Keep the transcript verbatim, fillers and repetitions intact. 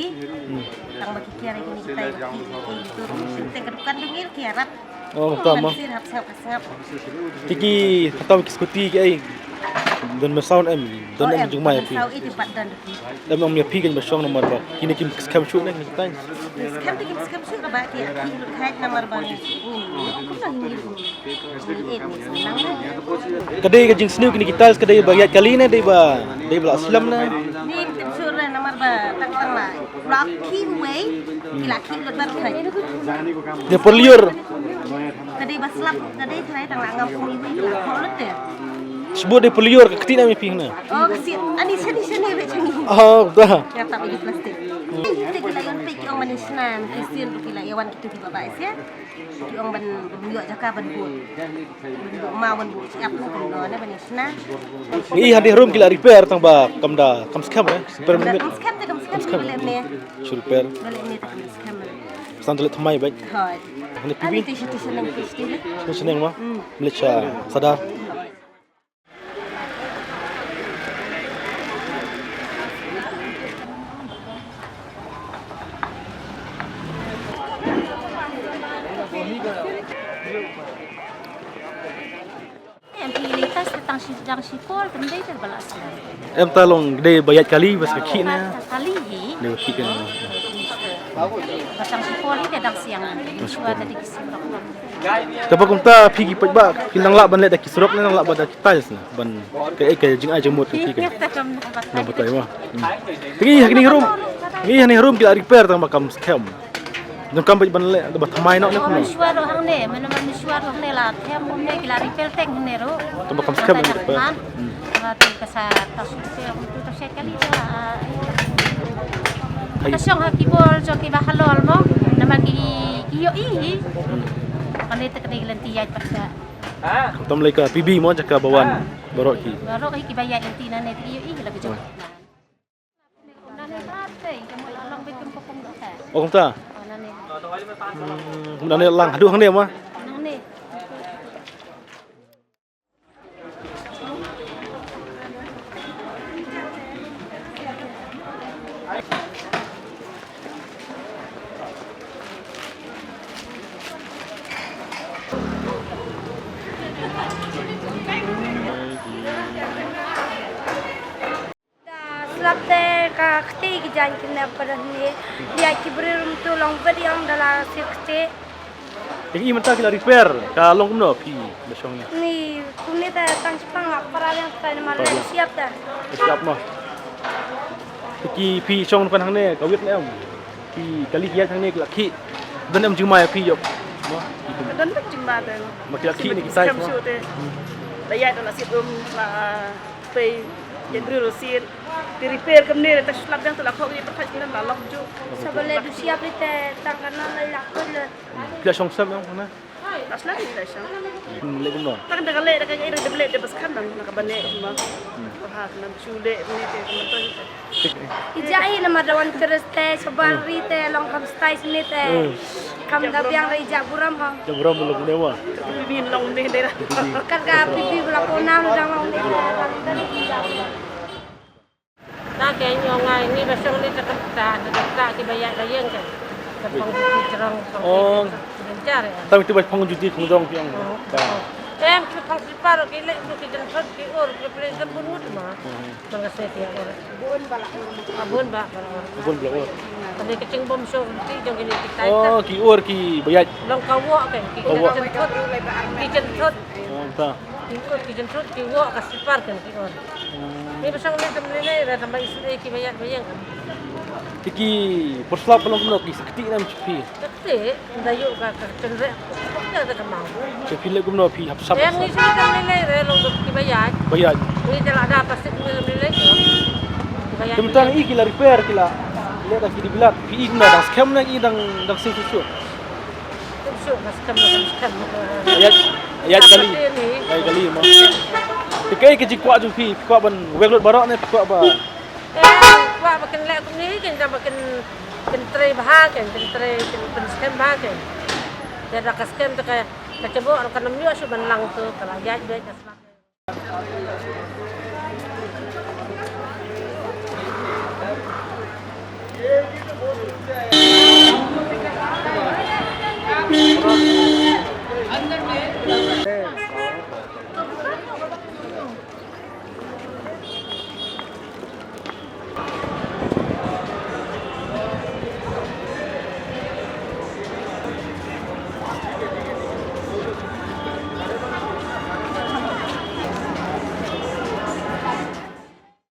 kali. Tang ba ki kiar ïa kine kitai ba ki, ki, ki, ki, ki, ka dukan dungil ki ïarap. Oh, ka ma. Sir hap sngap, hap sngap. Ki, ki, kata ki scooty ki ai. Don me sound em, don em jingmai phi. Sound ïa phi. Em ong ïa phi kan ba shong namar ba kine kim skhem shuh ne, ki kitai. Skhem te kim skhem shuh ba ki, ki lut hai namar ba ni. Ka dei ka jingsniew kine ki tiles, ka dei ba ïaid kali ne, dei ba, dei ba la slem ne? Ni tim sur re namar ba tang tang la. Block ki wei, ki la ki lut bar khai. Dei peliur. Ka dei ba slap, ka dei trai tang la ngam kum wei, ki la ko lut te. Sebut dei peliur ka kti na mi ping na. Oh, ka sit. Ani seni seni wei changi. Oh, dah. Ya tak bagi plastik. Te ki la yon pe ki ong mani snan, ki sin ki la yawan kitu ki ba bai sia. Ki ong ban, ban ïoh jaka ban bud. Ban bud ma ban bud siap ne ban do ne ban isna. Ngi handi room ki la repair tang ba kam da kam skhem eh. Repair kam skhem te kam skhem ki le me. Shu repair. Bale me te kam skhem. San te le thamai bai. Hoi. Handi pibi. Ani te shi te sheneng te shi te le. Te sheneng ma. Mle cha sada. Em, phi li tas tang shi, tang shi por, tang dei ter balas. Em, ta long dei ba ïaid kali bas ka khih na. Kali hi. Dei ba khih ka. Ba tang shi por hi te dang siang. Shuwa ta dei ki surok. Kaba kumta phi ki paidbah ki nang lah ban leh da ki surok ne, nang lah ban da ki tiles ne ban ka, eh, ka jingai jingmut ki ka. Na batai ma. Te ngi ha kine room, ngi ha kine room ki la repair tang ba kam skhem. Jong kam ban leh da ba thamai noh ne kumno. Mishwar hangne, mano mishwar hangne la them kumne ki la repair teng hangne ro. Tang ba kam skhem ne repair. Ba tu ka sa ta su se tu ta se kali ta. Ka shong ha ki bor jong ki ba halor mo. Namar ki, ki ïohi hi. Kane te kane ki lynti ïaid pat ka. Tam lei ka P B mo jaka ba wan baroh ki. Baroh ki ba ïaid lynti nane te ki ïohi la ka jong. Nane pat te ka mo la long bit kum kum ka. Oh, kumta. Nane. Hmm, nane lang haduh hangne mo. Nane. Da slap te ka kti ki jan ki ne padan ne. Dia ki briew rum tu long bad ïang da la sir kti. Te ki mynta ki la repair ka long kumno phi da shong ne? Ni kumne ta tang chipang la para yang ta ne mar le siap ta. Siap mo. Ki phi shong pan hangne ka wit ne em? Ki kali ki ïaid hangne ki la khih. Don em jingma ïa phi ïoh? Mo? Don beit jingma te. Mo ki la khih ne ki size mo? Shu te. La ïaid la sit um la pei ïa briew la sit. Te repair kumne te slap dang te la khok ni pat kumne la lok ju. Sa ba le du siap li te tang kana la lak ko le. Ki la shong sep em hangne? Asla ni da sha. Hmm, leh kumno? Tang da ka leh da ka ïa da leh da bas khan dang na ka bane ma. Ka ha na chu leh ni te ka man to. Ija i na ma da wan terus te sabar ri te long kam stai sini te. Hmm. Kam da biang da ija buram ha. Da buram lo kumne ma. Bin long ni de da. Kan ka pipi bla ko nam dang long ni. Ta ke ñiong ngai ni ba shong ni ta ka ta ta ki ba ïaid ba ïeng ke. Ka phong ki jrong phong. Oh. Ki jar ya. Tang tu ba phong juti phong jrong ki ong. Oh. Ta. Em ki phong slipar ki leh tu ki jrong ki ur ki play jam bun mut ma. Hmm. Tang ka se ki ur. Bun ba la ur. Ah, bun ba ba la ur. Bun ba la ur. Tang ki chingbom shong ti jong ki ni ki tai ta. Oh, ki ur ki ba ïaid. Long ka wok ke ki. Ka wok. Ki jrong ki jrong. Oh, ta. Ki ur ki jrong ki wok ka slipar kan ki ur. Ni ba shong ni tam ni ne ra tam ba is ne ki ba ïaid ba ïeng. Te ki por slap long kumno ki sakti nam chi phi. Sakti da yu ka ka chen re. Ka ka mau. Chi phi leh kumno phi hap sap. Em ni chi tam ni ne re long ki ba ïaid. Ba ïaid. Ni te la da plastik ni ni le. Ki ba ïaid. Te tang i ki la repair ki la. Leh da ki di bilat phi i kumno dang skhem ne i dang dang sing susu. Ïaid, ïaid kali. Ïaid kali mo. Te kaei ka jingkwah jong phi, phi kwah ban wek lut baroh ne phi kwah ba. Eh, kwah ba kin leh kumne kin jam ba kin kin trei bha kin kin trei kin pynskhem bha kin. Te da ka skhem te ka ka jabo ka nam ïoh shu ban lang tu ka la ïaid beit ka slap.